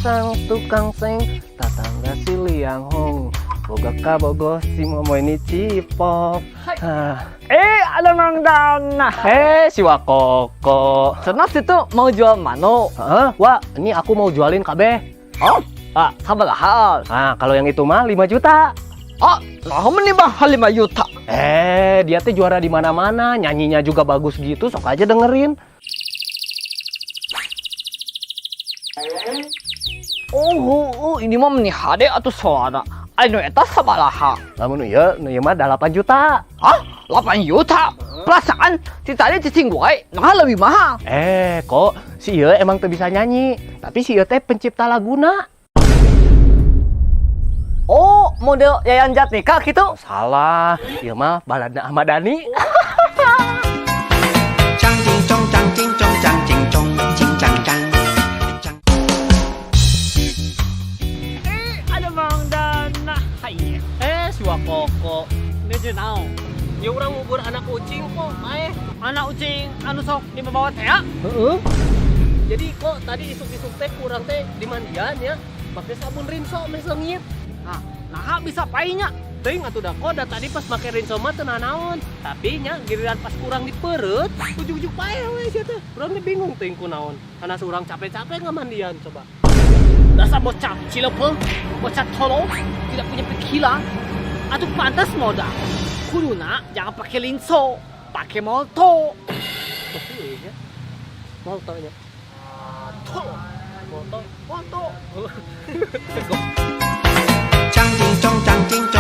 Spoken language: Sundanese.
Sang tukang seng, tatangga si Liang Hong. Boga kabogoh si Momoy ni Cipok. Ah. Eh, ada Mang Dana. Eh, si Wakoko. Cenah situ mau jual manuk? Hah? Wah, ini aku mau jualin kabeh. Oh, ah, sabaraha? Nah, kalau yang itu mah 5 juta. Oh, nah meni mahal 5 juta. Eh, dia teh juara di mana-mana, nyanyinya juga bagus gitu, sok aja dengerin. Oh, ini mah meni hade atuh suara. Anu eta sabaraha? Lamun ieu, nu ieu mah 8 juta. Hah? 8 juta? Perasaan si tadi cicing wae, nah lebih mahal. Eh, kok si ieu emang teu bisa nyanyi, tapi si ieu teh pencipta laguna. Oh, model Yayan Jatnika gitu? Salah, ieu mah baladna Ahmad Dhani. 张金钟，张金钟，张金钟，金张张张。 Eh, ada Mang Dana. Hai. Eh, si Wakoko. Ini naon? Ya urang ngubur anak ucing kok, mae. Anak ucing anu sok dibawa teh ya? Heeh. Jadi kok tadi isuk-isuk teh kurang teh dimandian ya, pakai sabun Rinso meh leungit. Nah, nah bisa paihnya. Teuing atuh da kok da tadi pas make Rinso mah teu nanaon. Tapi nya giliran pas kurang dipeureut, ujug-ujug paeh we sia teh. Urang teh bingung teuing kunaon. Karena urang capek-capek ngamandian coba. Dasar bocah cilepeung, bocah tolol, tidak punya pikiran. Atuh pantas modal. Kuduna jangan pakai Rinso, pakai Molto. Oh, iya. Molto nya. Tolol, Molto. Molto. 张金钟，张金钟，